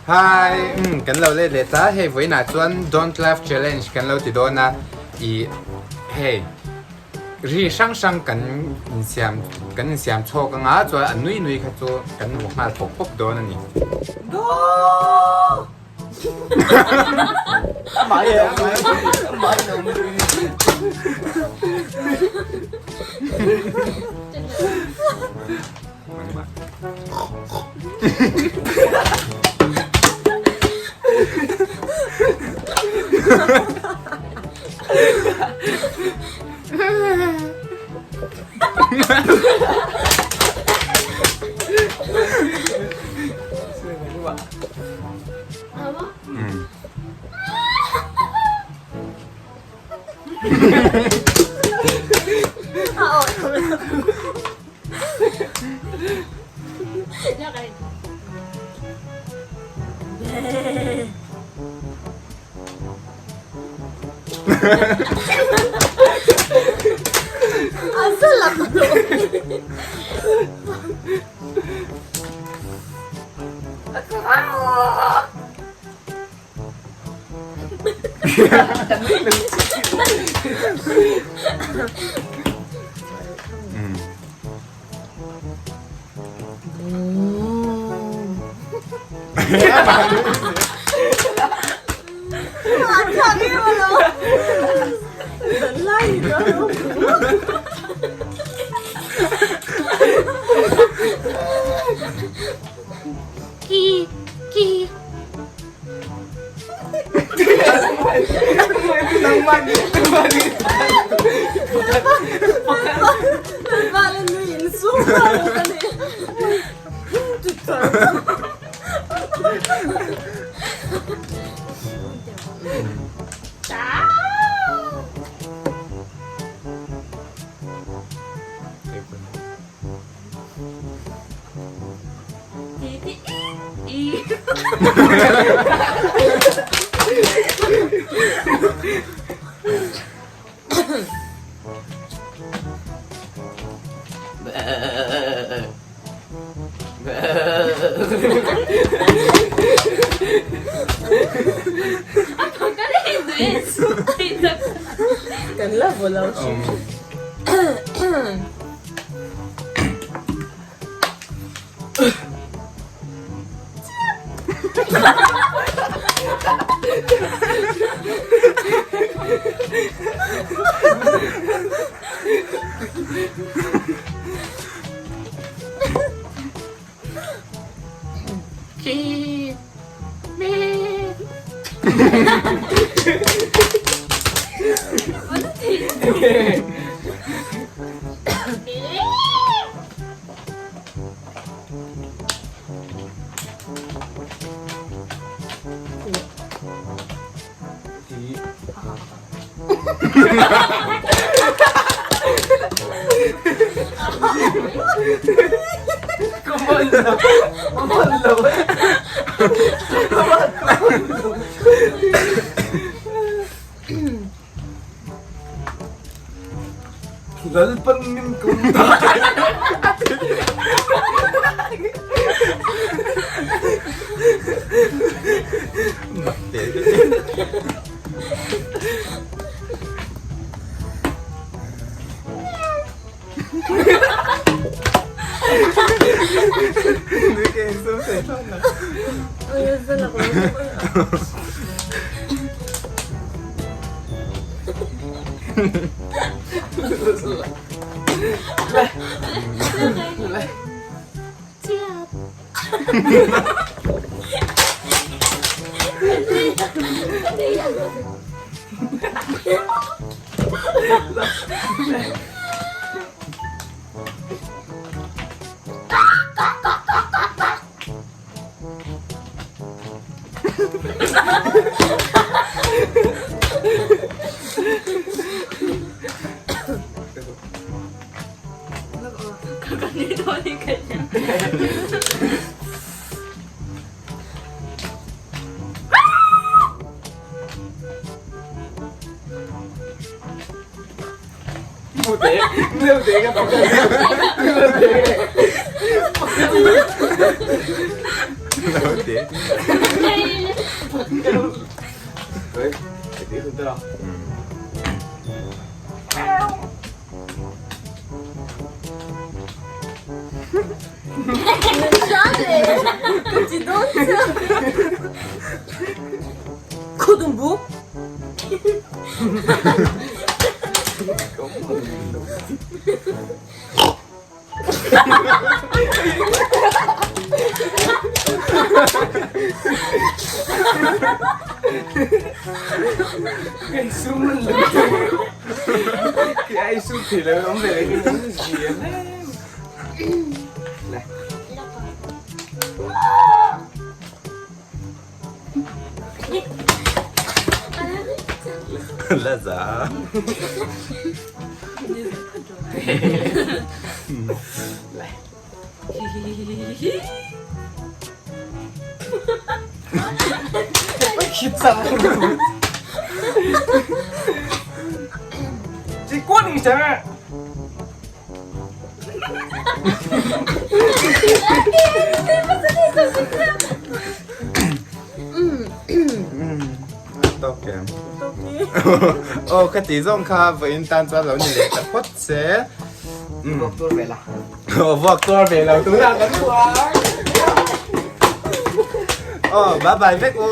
Hi, um, kan lo let leh ta. Hei vawiinah chuan Don't Laugh Challenge kan lo ti dawn a. I hei ri hrang hrang kan insiam kan insiam chhawk anga chuan a nui nui kha chu kan hmu nghal pawp pawp dawn a ni. Lo ti. La za. Tawk em? Aw ka tih zawng kha vawiin tan chuan lo ni leh ta phawt se. Vuak tuar ve la. Aw vuak tuar ve lo tunah kan buai. Aw bye bye vek u.